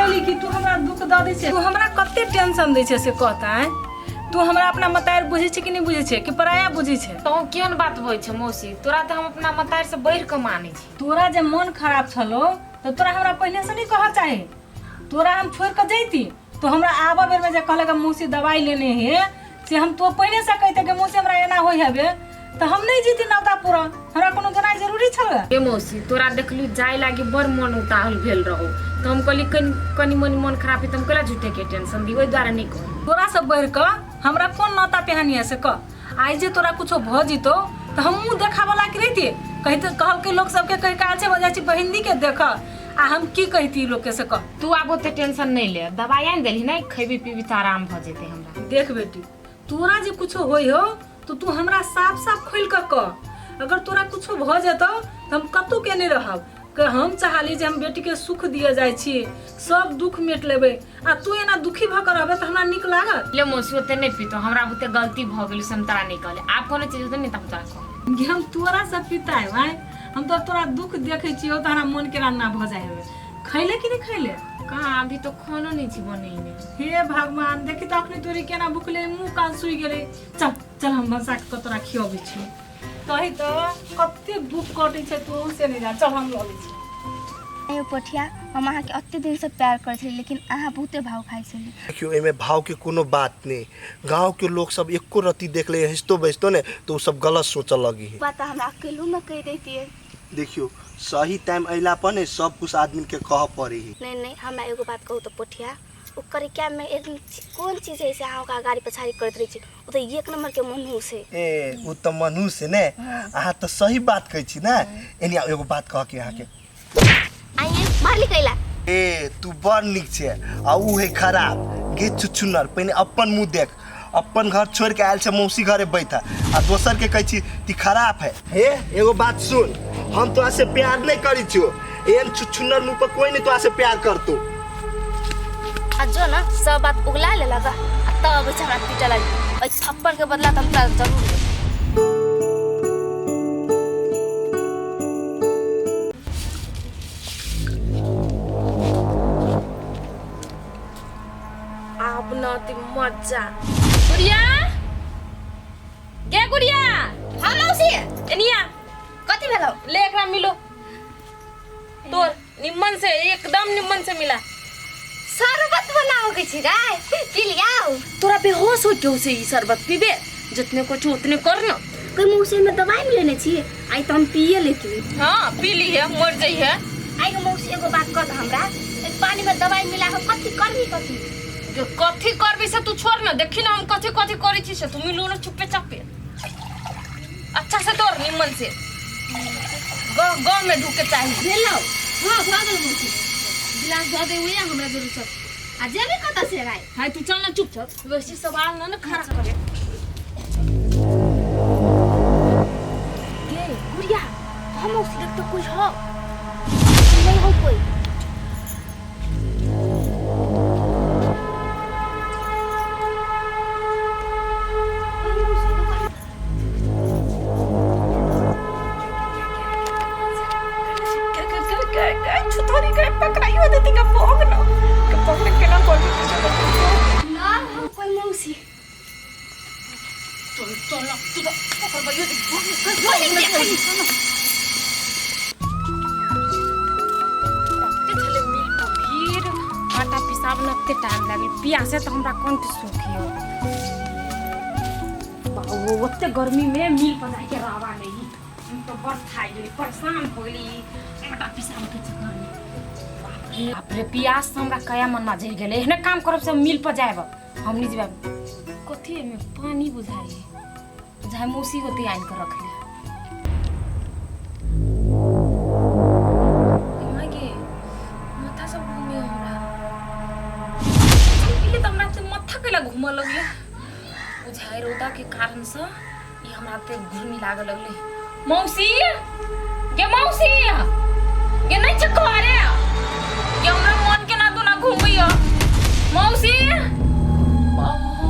एली कि तू हमरा दुख दऽ दै छै, तू हमरा कते टेंशन दै छै से कहता है। तू हमरा अपना मतार बुझै छै कि नहि बुझै छै कि पराया बुझै छै? तो केहन बात होइ छै मौसी, तोरा तऽ हम अपना मतार से बढ़ि कऽ मानै छी। तोरा जे मन खराब छलो तऽ तोरा हमरा पहिने से नहीं कहऽ चाही। तोरा हम छोड़ कऽ जैती तो हमरा आबऽ बेर में जे कहलक मौसी दवाई लेने हे से हम तो पहिने से कहिते कि मौसी हमरा एना होइ हबे तऽ हम नहीं जीती नवदा पूरा, हमरा कोनो गेनाइ जरूरी छल। ए मौसी, तोरा देखली जाय लागी बड़ मन उताहुल भेल रहो तऽ हम कहली कनि कनि मनि मन खराब है तऽ हम कैला झूठे के टेंशन दी, ओहि दुआरे नहीं कहली। तोरा से बढ़ि कऽ हमरा कोन नौता पेहानी है से कह। आइ जे तोरा कुछो भऽ जितौ तऽ हम मुँह देखाबऽ लायक रहितियै? कहिते कहलकै लोक सबके कहि काल छै जाइ छी बहिनी के देखऽ, आ हम की कहिती लोक के से कह। तू आब ओते टेंशन नहीं ले, दवाई आनि देलही नहीं, खैबी पीबी तऽ आराम भऽ जेतै हमरा। देख बेटी, तोरा जे कुछो होइ हो तो तू हमरा साफ साफ खोलि कऽ कह। अगर तोरा कुछो भऽ जेतौ तऽ हम कतहु के नहि रहब। के हम चाहली जे हम बेटी के सुख दिए जाइ छी, सब दुख मेट लेबै, आ तू एना दुखी भऽ कऽ रहबै तऽ हमरा नीक लागत? ले मौसी, ओते नहि पीतो, हमरा बुते गलती भऽ गेल से हम तोरा नहि कहली। आब कोनो चीज होतै नहि तऽ हम तोरा कहब। गे हम तोरा से पिताय भाई, हम तो तोरा दुख देखै छियौ तऽ हमरा मन केना ना भऽ जाइ हेबे। खैले कि नहि खैले? कहाँ, अभी तो खानो नहीं छी बनेने। हे भगवान, देखी तऽ अखनी तोरी केना भुखले मुँह कान सुइ गेलै। चल चल हम भनसा कऽ तोरा खियबै छी। कही तऽ कते दुख कटै छै तू से नहि जान। चल हम लऽ लै छी। अयो पोठिया, हम अहाँके एते दिनसँ प्यार करै छली, लेकिन अहाँ बहुते भाव खाइ छली। देखियौ, एहिमे भावके कोनो बात नहि। गाँवके लोक सब एको रत्ती देख ले हँसितो बजितो ने तऽ ओ सब गलत सोचऽ लगी है। बात हमरा अकेलोमे कहि दैतियै। देखियौ, सही टाइम अयला पर ने सब कुछ आदमीके कहऽ पड़ै है। नहि नहि, हमरा एगो बात कहू तऽ पोठिया, ओ करिकामे एक कोन चीज है से अहाँ ओकरा गाड़ी पछाड़ी करैत रहै छी? ओ तऽ एक नम्बरके मनुष्य है। ए ओ तऽ मनुष्य ने, अहाँ तऽ सही बात कहै छी ने। एनी आउ, एगो बात कहऽ के अहाँके। आइए मारली कैला। ए तू बड़ नीक छै आ ऊ है खराब। गे चुचुनर, पहिने अपन मुँह देख। अपन घर छोड़ के आयल छै मौसी घरे बैठ आ दोसर के कहै छी ती खराब है। हे एगो बात सुन, हम तोरा से प्यार नहीं करी छियो। एहन चुचुनर मुँह पर कोई नहीं तोरा से प्यार करतो। आ जो न सब बात उगला लेलक आ तब अबै छै हमरा पीटऽ लागी। ओहि थप्पड़के बदला तऽ हम तोरा जरूर देब। आब न ती मजा। गुड़िया गे गुड़िया। हाँ मौसी। एनिया। कथी भेलौ? ले एकरा मिलो तोर निम्मन से, एकदम निम्मन से मिला। शरबत बनाओ के छी गाय, पी लियाओ। तोरा बेहोश हो क्यों से ई शरबत पीबे? जितने को छो उतने कर न। कोई मौसी में दवाई मिलेने छी, आई तो हम पिए लेती। हाँ पी ली है, मर जाइ है। आई गो मौसी एगो बात कह हमरा, एक पानी में दवाई मिला के कथी करबी? कथी के कथी करबी से तू छोड़ न, देखी ना हम कथी कथी करै छी से तू मिलू न चुपे चापे। अच्छा से तोर निम्मन से गाँव गाँव में ढुके चाही। भेलौ? हाँ भऽ गेल मौसी। गिलास धऽ दे हुए हमरा जरूर सब। आ जेबी कतऽ से गाय? हाय तू चल ना चुपचाप, वैसे सवाल ना ना खड़ा करे। गे गुड़िया, हम मौसी देख तो कोई हो नहीं हो कोई। ना हो कोई मौसी। चल चल ना तू तो पकड़ भाई। कते छलै मिल पर भीड़, आटा पिसाब लगते टाइम लागल, पियासे तऽ हमरा कंठ सुखियो। बाबू ओते गर्मी में मिल पर जाके रहबा नहीं, हम तो बड़ थाकि गेली, परेशान हो गेली आटा पिसाब के चक्कर में। बाप रे बाप रे, पियास से हमरा कया मन जरि गेलै। एहने काम करब से मिल पर जायब हम नहीं जेब। कथी एहिमे पानी बुझाइ बुझाइ मौसी होते आनि कऽ रखले। माय गे, माथा सब घूमे हमरा। पीले तऽ हमरा से माथा कैला घूमऽ लगलै? बुझाइ रौदा के कारण से ई हमरा ते घुर्मी लागऽ लगलै। मौसी गे, मौसी गे, नहीं छै घरे गे, हमरा मन केना दुना घूमैया। मौसी बाबू।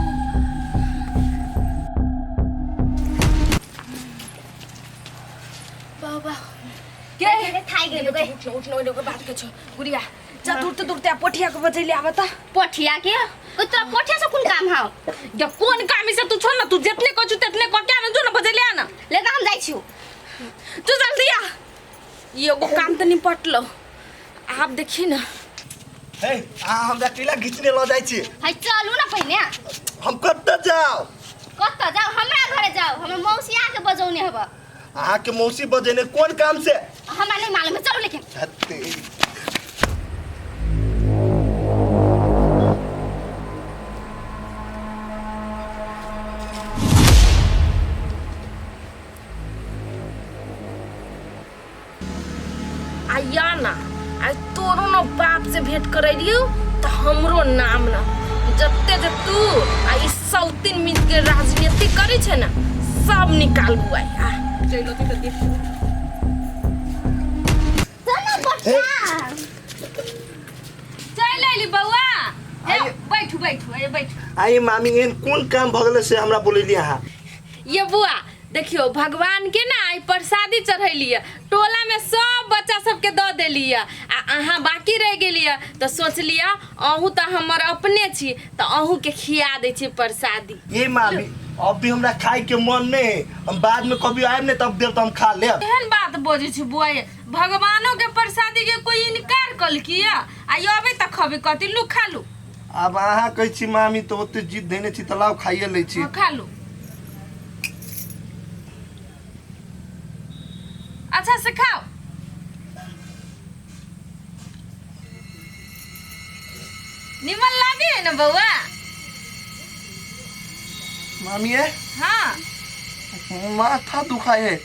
बाबा के थाकि गेलौ गे। उठ न, उठ न, ओकर बात के छौ गुड़िया। जा तुरते तुरते आ पोठिया के बजैले आबत। पोठिया के कोई तोरा पोठिया से कोन काम हौ? या कोन काम से तू छोड़ ना, तू जितने कहछु तितने कह के आना, जो ना बजैले आना। ले तऽ हम जाइ छियौ। तू जल्दी आ, ई एगो काम तऽ निपटलो। आप देखी ना। हे, अहाँ हमरा कैला घिचने लऽ जाइ छी? है चलू ना पहिने। हम कतऽ जाउ? कतऽ जाउ? हमरा घरे जाउ, हमर मौसी आके बजौने हब। अहाँके मौसी बजेने कोन काम से? हमरा नहीं मालूम है, चलू लेकिन। हत्ते। आया ना, आइ तोरो न बाप से भेंट करैलियौ तऽ हमरो नाम न जते जे तू आ ई सौतीन मिल के राजनीति करै छै ने सब निकालबू आइ। आ चलि तऽ देख। चल ना पोठिया। चलि अयली बौआ। हे बैठू बैठू, हे बैठू। आई मामी, एहन कोन काम भऽ गेलै से हमरा बोलेली अहाँ? ये बुआ देखियो, भगवान के ना आई प्रसादी चढ़ैलियै, टोला में सब बच्चा सबके दऽ देलियै आ अहाँ बाकी रहि गेलियै, तऽ सोचलियै अहूँ तऽ हमर अपने छी तऽ अहूँके खिया दै छी प्रसादी। ये मामी, अब भी हमरा खाय के मन नहीं है, हम बाद में कभी आएब नहीं तब देब तो हम खा लेब। एहन बात बजै छी बुआ ये, भगवानो के प्रसादी के कोई इनकार कलकिया? आ अबे तऽ खबे कथी, लू खा लू। आब अहाँ कहै छी मामी तऽ ओते जिद धेने छी तऽ लाउ खाइए लै छी। हाँ, खा लू, अच्छा से खाओ। निमन लागे है ना बउआ? मामी ये। हाँ। माथा दुखाए है।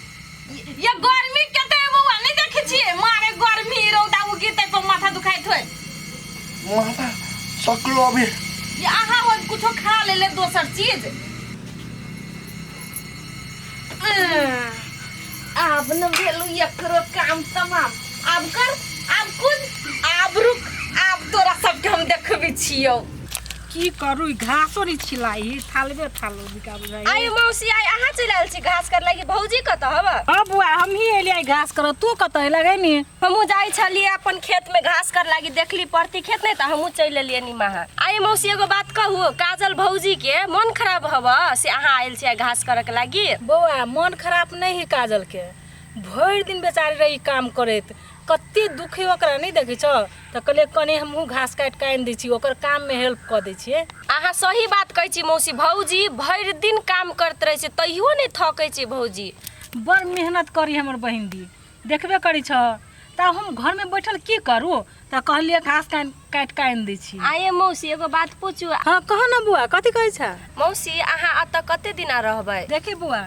ये गर्मी के ते बउआ नहीं देखे छिए, मारे गर्मी रौदा उगी ते पर माथा दुखाइत होय। माथा सकलो अभी। ये अहाँ हो कुछो खा ले ले दोसर चीज। आब न भेलु एकरो काम तमाम। आब कर, आब कूद, आब रुक, आब तोरा सबके हम देखबे छियौ। की करू, ई घासो नहीं छिलाई, थालबे थालो बिका बुझाइ। आइ मौसी, आइ अहाँ चलि आयल छी घास कर लागि, भौजी कतऽ हब? हाँ बुआ, हम ही एलियै घास कर, तू कतऽ एलऽ नी? हमहूँ जाइ छलियै अपन खेत में घास कर लागि, देखली परती खेत नहीं तऽ हमहूँ चलि एलियै निमाहा। आइ मौसी एगो बात कहू, काजल भौजी के मन खराब हब से अहाँ आयल छियै घास करऽ के लागि? बौआ, मन खराब नहीं है काजल के, भरि दिन बेचारी रही काम करैत, कते दुख है ओकरा नहीं देखै छौ, तऽ कहलियै कनि हमहूँ घास काटि कऽ आनि दै छी, ओकर काममे हेल्प कऽ दै छियै। अहाँ सही बात कहै छी मौसी, भौजी भरि दिन काम करैत रहै छै तैयो नहि थकै छै भौजी। बड़ मेहनत करी हमर बहिन दी, देखबे करै छह, तऽ हम घरमे बैठल की करू, तऽ कहलियै घास काटि कऽ आनि दै छी। आये मौसी एगो बात पूछू? हाँ कह ना बुआ, कथी कहै छह? मौसी अहाँ एतऽ कते दिना रहबै? देखी बुआ,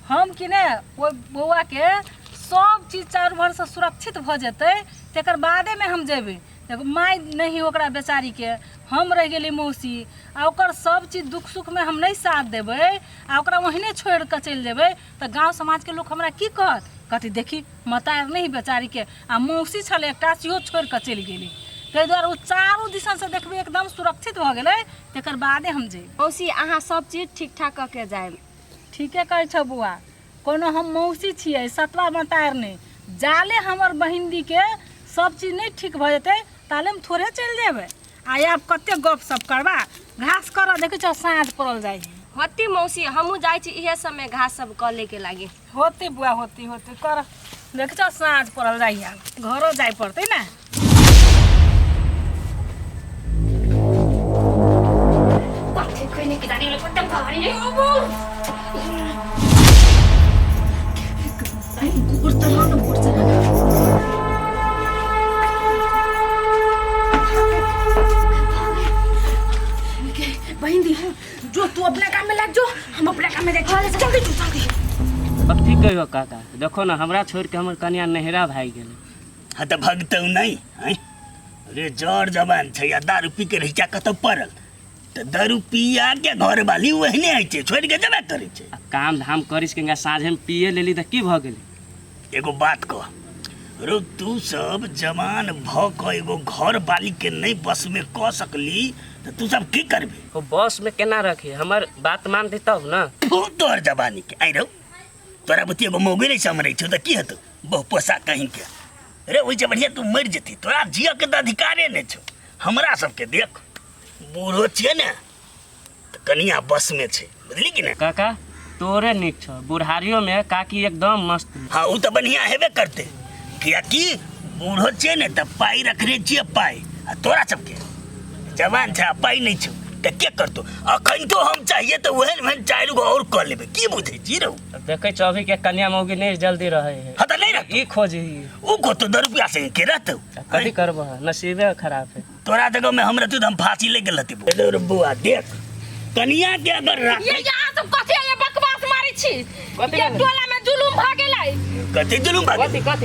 हम कि ने ओहि बौआके सब चीज चारू भरसँ सुरक्षित भऽ जेतै तकर बादेमे हम जेबै। देखो माय नहि ओकरा बेचारीके, हम रहि गेली मौसी, आ ओकर सब चीज दुख सुखमे हम नहि साथ देबै आ ओकरा ओहने छोड़ि कऽ चलि जेबै तऽ गाँव समाजके लोक हमरा की कहत? कहतै देखी मतार नहि बेचारीके, आ मौसी छलै एकटा सेहो छोड़ि कऽ चलि गेली। ताहि दुआरे ओ चारू दिसनसँ देखबै एकदम सुरक्षित भऽ गेलै तकर बादे हम जेबै। मौसी अहाँ सब चीज ठीक ठाक कऽ के जायब। ठीके कहै छौ बौआ, कोनो हम मौसी छियै सतवा मतार नहि, जाले हमर बहिनदीके सब चीज नहि ठीक भऽ जेतै ताले हम थोड़े चलि जेबै। आ आब कते गप सप करबा, घास करऽ, देखै छौ साँझ पड़ल जाइ है। होती मौसी, हमहूँ जाइ छी इहे सबमे घास सब कऽ लैके लागि। होती बुआ, होती होती कर, देखै छौ साँझ पड़ल जाइ है, घरो जाइ पड़तै ने। कथी खैने की जाने पट्टम भारी रे गोर चला ना, गोर चला ना। बहन दी जो तू अपना काम में लग जो, हम अपना काम में देख। जल्दी जो जल्दी। कथी कहियो काका, देखो ना हमरा छोड़ के हमर कनिया नहिरा भागि गेलै। हाँ तऽ भगतौ नहि हैं? रे जर जवान छै आ दारू पी के रहिचा कतौ पड़ल तऽ दारू पिया के घर वाली ओहने होइ छै, छोड़ि के जेबे करै छै। आ काम धाम करिस के साँझे में पिए लेली तऽ की भऽ गेलै? एगो बात कह रो, तू सब जवान भऽ कऽ एगो घर वाली के नहि बस में कऽ सकली तऽ तू सब की करबी? ओ बस में केना रखी, हमर बात मानती तब ना। फू तोहर जवानी के, आइ रौ तोरा बुद्धि एगो मौगी नहि समरै छौ तऽ की हेतौ? बहु पोसा कहीं के। रे ओहिसँ बढ़िया तू मरि जेती, तोरा जियऽ के तऽ अधिकारे नहि छौ। हमरा सबके देख, बूढ़ो छियै ने तऽ कनिया बसमे छै, बुझली कि नहि? काका तोरे नीक छौ, बुढ़ारियोमे काकी एकदम मस्त। हाँ ओ तऽ बढ़िया हेबे करतै, कियाकि बूढ़ो छियै ने तऽ पाइ रखने छियै पाइ, आ तोरा सबके जवान छै आ पाइ नहि छौ तऽ के करतौ? अखन तो हम चाहिए तऽ ओहन ओहन 4 गो और कऽ लेबै, की बुझै छी रौ? देखै छौ अभी के कन्या मौगी नहि जल्दी रहै है। हाँ तऽ नहि रहतौ। ई खोजही। ओ कतौ 10 रुपया से के रहतौ? कथी करबह, नसीबे खराब है। तोरा जगह में हम रहतू तऽ हम फांसी ले गेल रहती। रे बौआ देख, कनिया के अगर राख ये यहाँ सब कथी है, ये बकवास मारै छी? कथी ये भेलै? टोला में जुलुम भ गेलै। कथी जुलुम भऽ गेलै? कथी कथी?